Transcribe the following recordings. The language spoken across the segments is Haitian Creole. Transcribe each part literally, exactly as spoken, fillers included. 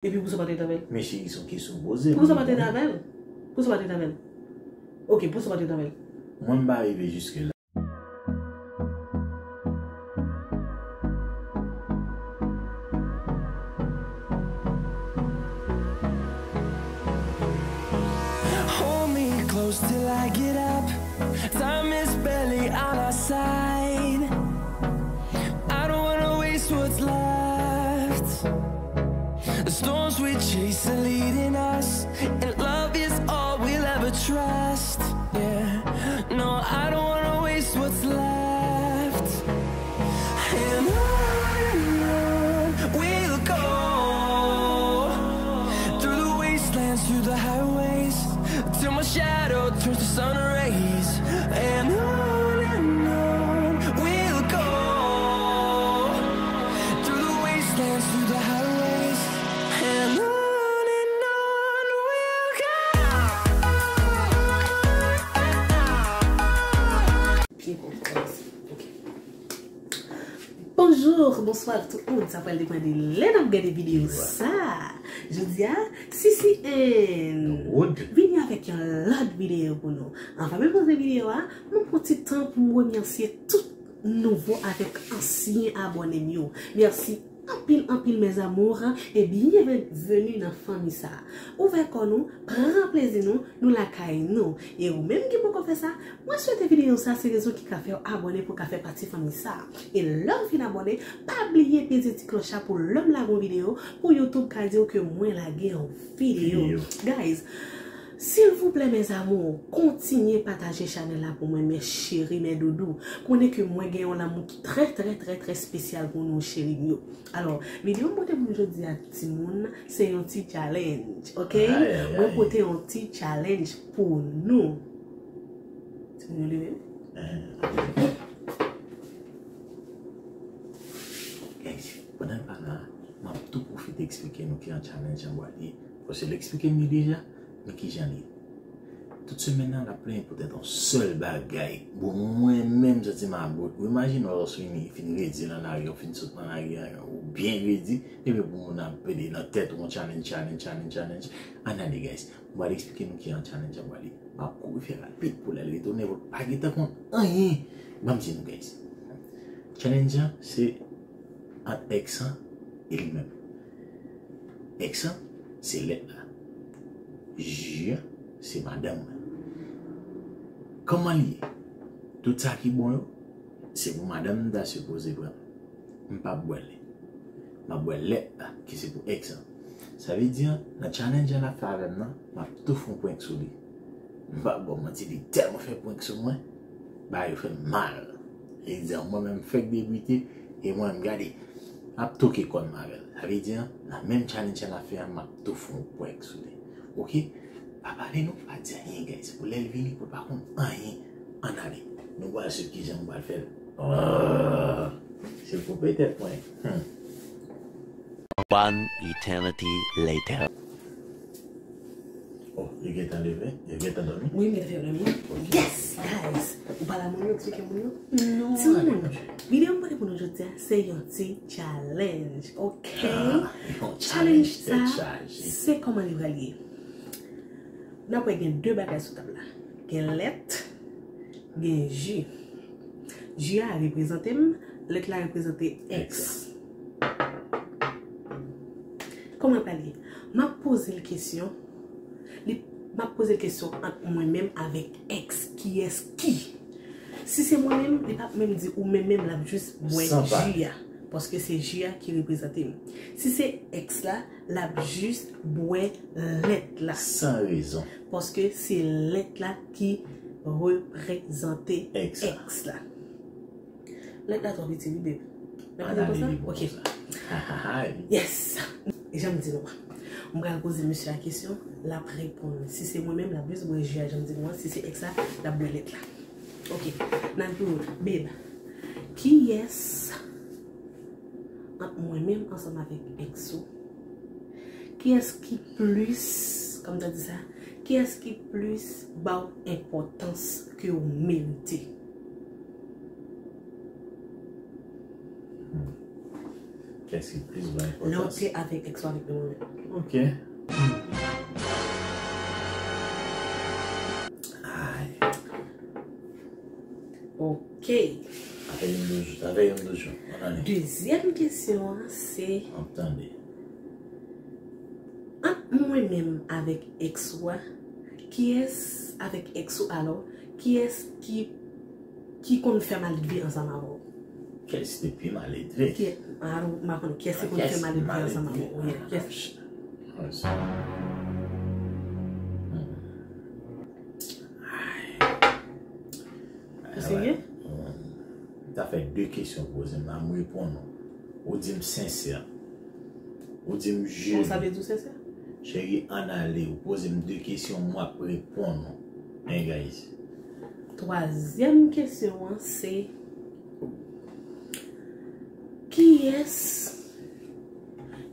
Epi pou sa w pa trete avè l? Men cheri, se yon kesyon w poze m. Pou sa w pa trete avè l? Pou sa w pa trete avè l? Ok, pou sa w pa trete avè l? Mwen, m pa rive jiske la. Hold me close till I get up. Time is barely on our side. I don't wanna waste what's left. The storms we chase are leading us, and love is all we'll ever trust. Yeah, no, I don't wanna waste what's left. And on and on we'll go, through the wastelands, through the highways, till my shadow turns to sun rays. And on and on we'll go, through the wastelands, through the highways, and on and on we'll go. Byen konprann. Ok. Bonjou, bonswa tout moun. Sa pral depann de lè n ap gade videyo sa. Jodi a, Sisi N vini avèk yon lòt videyo pou nou. Anvan m poze videyo a, mwen pran ti tan pou m remèsye tout nouvo avèk ansyen abòne m yo. Mèsi anpil, anpil, mes amours, e byenveni nan fanmi sa. Ouvè kò nou, pran plezi nou, nou lakay nou. E ou menm ki poko fè sa, mwen swete videyo sa se rezon ki ka fè w abòne pou w ka fè pati fanmi sa. E lè w fin abòne, pa bliye peze ti klòch la pou lè m lage yon videyo, pou YouTube ka di w ke mwen lage yon videyo. Guys, silvouplè, mes amours, kontinye pataje chanèl la pou mwen, mes chéris, mes doudous. Konnen ke mwen gen yon lanmou ki trè, trè, trè, trè espesyal pou nou, cheri m yo. Alò, videyo m pote pou nou jodi a, timoun, se yon ti challenge, ok? Mwen pote yon ti challenge pou nou. Timoun yo leve wi. Guys, pandan n pa la, m ap tou pwofite eksplike nou kijan challenge an pral ye. Paske l eksplike m li deja, men kijan l ye. Tout semèn nan, l ap plenyen poutèt yon sèl bagay. Bon, mwen menm, m santi m about. Ou imajine w lòs w vini, fin redi nan lari, w fin sot nan lari a, ou byen redi, epi pou moun ap pede nan tèt ou yon challenge, challenge, challenge, challenge. Ann ale, guys. M pral eksplike nou kijan challenge an pral ye. M ap kouri fè rapid pou lè l retounen, pou l pa gentan konn anyen. Ban m di nou, guys. Challenge an, se ant X lan e li menm. X lan, se lèt la. J an, se madanm mwen. Kòman l ye? Tout sa ki bon yo, se pou madanm m ta sipoze pran. M p ap bwè lèt. M ap bwè lèt la, ki se pou X lan. Sa vle di, nan challenge an l ap fè avè m nan, m ap tou fè yon prank sou li. M p ap ba w manti, li tèlman fè prank sou mwen, bagay yo fè m mal. Li di, mwen menm, m fèk debite, e mwen, m gade, m ap toke kò m avè l. Sa vle di, nan menm challenge an l ap fè a, m ap tou fè yon prank sou li. Ok? Pa pale non, pa di anyen, guys. Pou lè l vini, pou l pa konn anyen. Ann ale. Nou pral swiv kijan m pral fè l. Ah, se koupe tèt mwen. Hmm. One eternity later. Oh, li gentan leve? Li gentan dòmi? Wi, m gentan fè dòmi. Yes, guys. Ou pa la moun yo, eksplike moun yo. Non. Timoun, videyo m pote pou nou jodi a, se yon ti challenge. Ok? Ah, yon challenge tèt chaje. Se kòman li pral ye. N ap wè gen de bagay sou tab la. Gen lèt, gen ji. Ji a reprezante m, lèt la reprezante X. Kòman l pral ye? M ap poze l kesyon. Li, m ap poze l kesyon ant mwen menm avèk X, kiyès ki? Si se mwen menm, li p ap menm di ou menm menm, l ap jis bwè ji a. Paske se ji a ki reprezante m. Si se X la, l ap jis bwè lèt la. San rezon. Paske se lèt la ki reprezante X la. Lèt la twò piti wi, babe. Lèt la konsa? Ok. Yes. E jan m di nou an. M pral poze mesye a kesyon, l ap reponn. Si se mwen menm, l ap jis bwè ji a, jan m di nou an. Si se X la, l ap bwè lèt la. Ok. N al pi lwen. Babe, kiyès ant mwen menm ansanm avèk X ou, kiyès ki plis, kòman ta di sa, kiyès ki plis ba w enpòtans ke w merite? Kès ki plis ba enpòtans? Lè w te avèk ex ou avèk mwen menm. Ok. Ay. Ok. Sa fè yon de jou. Sa fè yon de jou. Ann ale. Dezyèm kesyon an se. Ap tande. Ant mwen menm avèk ex ou a, kiyès avèk ex ou alò, kiyès ki ki konn fè maledve ansanm avè w? Kiyès te pi maledve? Ki, a, m pa konn kiyès ki konn fè maledve ansanm avè w. Kiyès? Ou serye? Sa fè de kesyon poze m la, m reponn ou. Ou di m sensè. Ou di m jire. Bon, sa vle di w sensè? Cheri, ann ale. Ou poze m de kesyon, m ap reponn ou. Hein, guys? Twazyèm kesyon an se, kiyès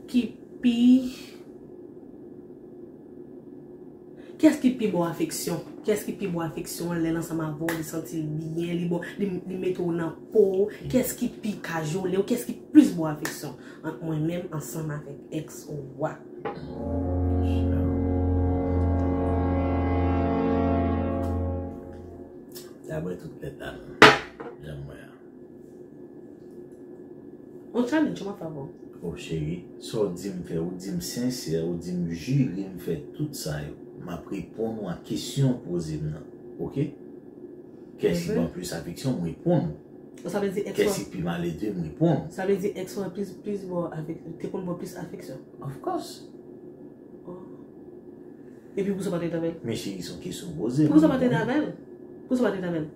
ki pi, kiyès ki pi ba w afeksyon? Kiyès ki pi ba w afeksyon lè l ansanm avè w, li santi l byen, li ba w, li, li mete w nan po w? Kiyès ki pi kajole w? Kiyès ki plis ba w afeksyon? Ant mwen menm ansanm avèk ex ou a. Dabò tout lèt la, non. Janm wè a. On challenge, m ap fè avè w. Oh, cheri, sa w di m fè, ou di m sensè, ou di m jire m fè tout sa yo. M ap reponn ou a kesyon w poze m nan, ok? Kès ki ban plis afeksyon, m reponn ou. Sa vle di ex ou. Kès ki pi maledve, m reponn ou. Sa vle di ex ou an plis, plis ba w afek-, te konn ba w plis afeksyon? Of course. Oh. Epi pou sa w pa t ret avè l? Men cheri, se yon kesyon w poze m. Pou sa w pa t ret avè l? Pou sa w pa t ret avè l?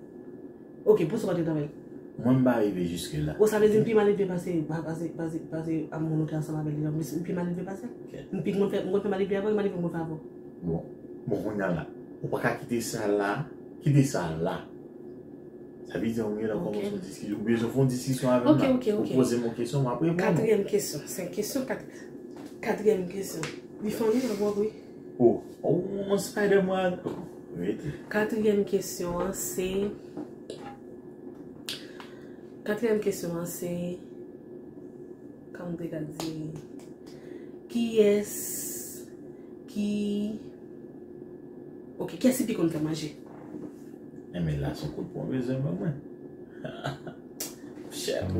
Ok, pou sa w pa t ret avè l? Mwen, m pa rive jiske la. Oh, sa vle di m pi maledve pase, pa-, pase, pase, pase a moun ou te ansanm avè l deja. M pi maledve pase l. Ok. M pi konn fè, m konn fè maledve avè w, maledve m konn fè avè w. Bon. Bon, kounye a la, ou pa ka kite sa la, kite sa la. Sa vle di, ou genlè kòmanse yon diskisyon, ou bezwen fè yon diskisyon avè m la. Ok, ok, ok. Ou poze m yon kesyon, m ap reponn ou. Katriyèm kesyon. Senk kesyon, kat-, katriyèm kesyon. Li funny, sa pwòp, wi. Oh, oh, on Spider-Man. Oh, rete. Katriyèm kesyon an se, katriyèm kesyon an se, kòman m te ka di, kiyès ki, ok, kiyès ki pi konn fè manje? Enben, la se yon kout pwen w bezwen ban mwen. Chèf.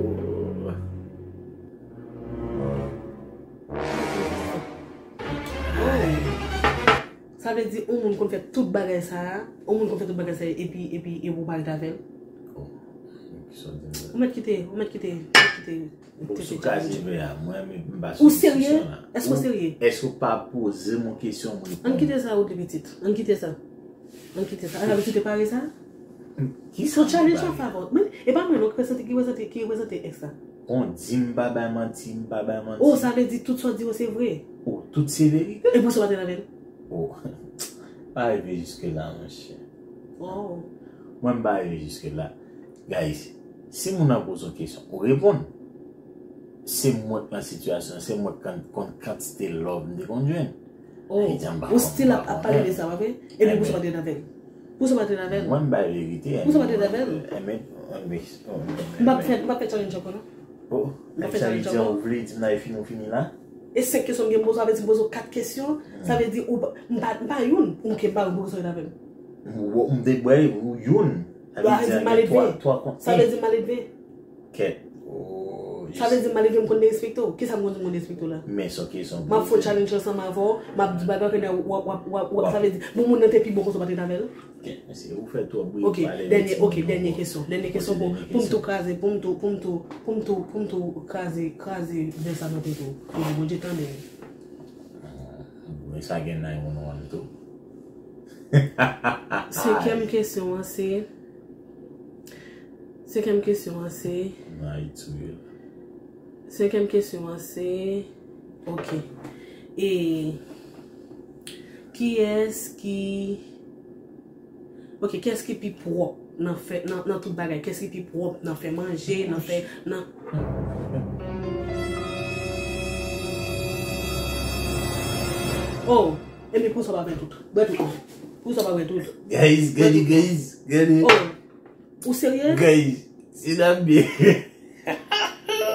Sa vle di, yon moun konn fè tout bagay sa a, yon moun konn fè tout bagay sa a, epi, epi, epi ou pa ret avè l? Oh, kisa w di m la? Ou mèt kite, ou mèt kite, ou mèt kite. Ou sou kaze vè a, mwen, m pa sou diskisyon la. Ou serye? Èske w serye? Èske w pa poze m yon kesyon, m reponn? Ann kite sa, Woodly pitit. Ann kite sa. Ann kite sa. Ala, ou kite pare sa? Kisa w challenge w ap fè avè w? Men, e pa mwen non ki prezante, ki prezante, ki prezante ex la. On di m pa bay manti, m pa bay manti. Oh, sa vle di tout sa w di yo se vre. Oh, tout se verite. E pou sa w pa t ret avè l? Oh, pa rive jiske la, monchè. Oh. Mwen, m pa rive jiske la. Guys, si moun nan poze w kesyon, ou reponn. Se mwen k nan sitiyasyon an, se mwen k konn, konn kantite love m te konn jwenn. Oh, ou still ap, ap pale de sa, pa vre? Epi pou sa w pa t ret avè l? Pou sa w pa t ret avè l? Mwen, m bay verite. Pou sa w pa t ret avè l? M p ap fè, m p ap fè challenge ankò, non. Oh, m p ap fè challenge ankò. Ou vle di m nan e fini, ou fini la? E senk kesyon m gen poze w, sa vle di m poze w kat kesyon. Sa vle di ou pa, m pa, m pa youn. Ok, m pa youn, poukisa w ret avè m? M, m te bay ou youn. Sa vle di maledve. Sa vle di maledve. Kèt. Oh, sa vle di maledve m konn derespekte w. Kisa m konn di m konn derespekte w la? Men se yon kesyon. M ap fè yon challenge ansanm avè w, m ap di bagay, w ap, w ap, w ap, w ap, sa vle di, bon, moun nan te pi bon konsa w pa t ret avè l? Kèt, mesye, ou fè twòp bri, ou pale. Ok, dènye, ok, dènye kesyon. Dènye kesyon pou, pou m tou kraze, pou m tou, pou m tou, pou m tou, pou m tou kraze, kraze vè sa nan tèt ou. Pou Bondye tande. Men sa gen nine one one tou. Senkyèm kesyon an se, senkyèm kesyon an se, Nan Ayiti, wi. Senkyèm kesyon an se, ok. E kiyès ki, ok, kiyès ki pi pwòp nan fè, nan, nan tout bagay? Kiyès ki pi pwòp nan fè manje, nan fè, nan... Oh, ebyen pou sa w pa bwè tout. Bwè tout, non. Pou sa w pa bwè tout. Guys, gade, guys, gade. Oh, ou serye? Guys, se la byen.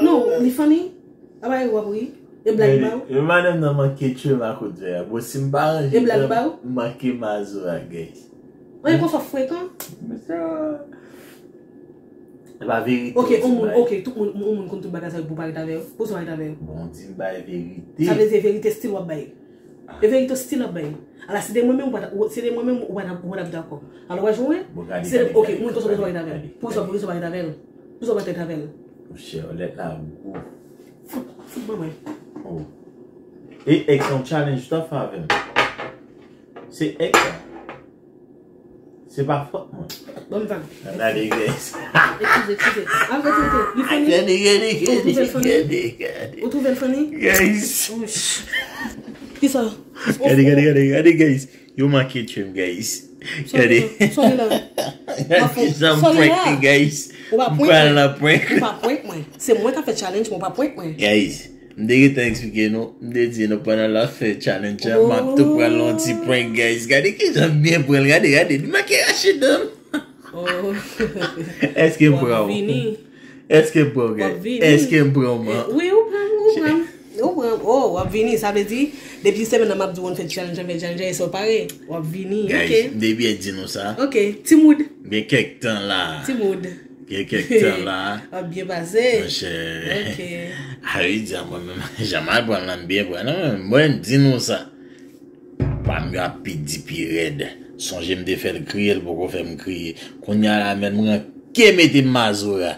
Non, li funny. Apa w ap ri? E blag ba ou? E madanm nan manke tchwe m a kout vè a. Bon, si m pa ranje E blag ba ou? M manke Mazora, guys. Mwen konsa frekan. E pa verite. Ok, on moun, ok, tout moun, on moun konn tout bagay sa pou pa ret avè yo. Pou sa ret avè yo. Bon, di m bay verite. Sa vle di verite still w ap bay. E verite still w ap bay. Ala si de mwen menm ou pa ta- ou- si de mwen menm ou pa ta- ou pa t ap dakò. Alò w a jwenn. Bon, gade, Se gade, ok, gade, moun konsa gade, pou sa ret avè yo. gade. Pou sa pou sa ret avè yo. Pou sa pa ret avè yo. Monchè, lèt la gou. Fout ban mwen. Oh. E ex yon challenge ou t ap fè avè m. Se ex sa. Se pa fòt mwen. Ban m vag. Gade, guys. Eskize, eskize. Al retire. Li funny? Gade, gade, Ou twouve l funny? Gade, gade. Ou twouve l funny? Guys. Kisa? Gade, gade, gade, gade, guys. Yo manke tchwe m, guys. Gade. Sorry la. Gade ki jan m prank li, guys. Ou pa M prank pral mwen. Nan prank. Ou pa prank mwen. Se mwen k ap fè challenge, mwen pa prank mwen. Guys, m te gentan eksplike nou. M te di nou pandan l ap fè challenge an, m ap tou pral yon ti prank, guys. Gade ki jan m byen pran l. Gade, gade. Li manke rache dan m. Oh. Èske m pran W ap w? Vini. Èske m pran w, guys? W ap vini. Èske m pran w, man? Wi, ou pran m, ou pran m. Ou pran m. Oh, w ap vini. Sa vle di, depi semèn nan m ap di w ann fè challenge, ann fè challenge, èske w pare? W ap vini, Guys, ok. M te byen di nou sa. Ok, ti mood. Gen kèk tan la. Ti mood. Gen kèk tan la. W ap byen pase. Monchè. Ok. A wi, di a mwen menm. Jan m al pran l la, m byen pran l. Non, mwen, m di nou sa. Pa m yo ap pi di pi rèd. Sonje m te fè l kriye, l poko fè m kriye. Kounye a la, men m ranke mete m Mazora.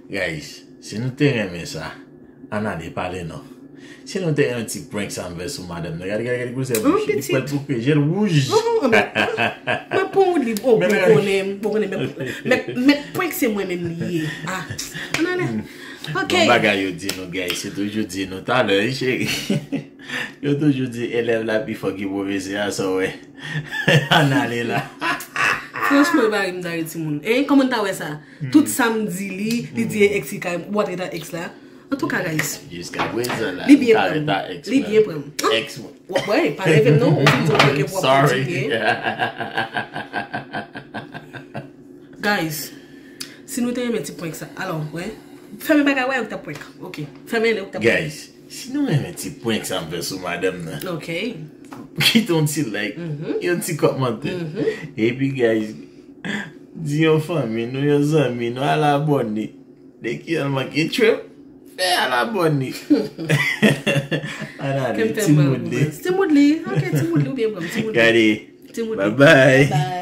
Guys, si nou te renmen sa, ann ale pale non. Si nou te renmen ti prank sa m fè sou madanm nan, gade, gade, gade koze bouch li, li pral pou kriye, je l wouj. Mwen pon ou li, oh, mwen konnen, mwen konnen, mèt prank se mwen menm li ye. Ah, ann ale. Ok. Bon bagay yo di nou, guys, yo toujou di nou, talè, wi, cheri. Yo toujou di, elèv la pi fò ki pwofesè a, sa w wè. Ann ale la. Franchman, e pa ri m ta ri timoun. E, kòman n ta wè sa? Tout sa m di li, li di e ex li ka, ou pa t ret a ex la. Antouka, guys. Jiska prezan la, Li byen m ka pran m. ret a ex Li la. byen pran m. Ex mwen. Wè, pa leve m non, ou fin di w prank e pou w ap Sorry. Kontinye. Guys, si nou te renmen ti prank sa, alò, wè. Fèmen bagay, wè, ou t ap prank. Ok. Fèmen lè ou t ap prank. Guys, si nou renmen ti prank sa m fè sou madanm nan, Ok. kite yon ti like, yon ti kòmantè. Epi, guys, di yon fanmi nou, yon zanmi nou, al abòne. Depi l manke trip, fè al abòne. Ann ale, Kèm fè ti mal. Mood li. Ti Mood li. Ok, ti Mood li, ou byen pran m, ti Mood li. Gade. Ti Mood Bye li. bye. Bye.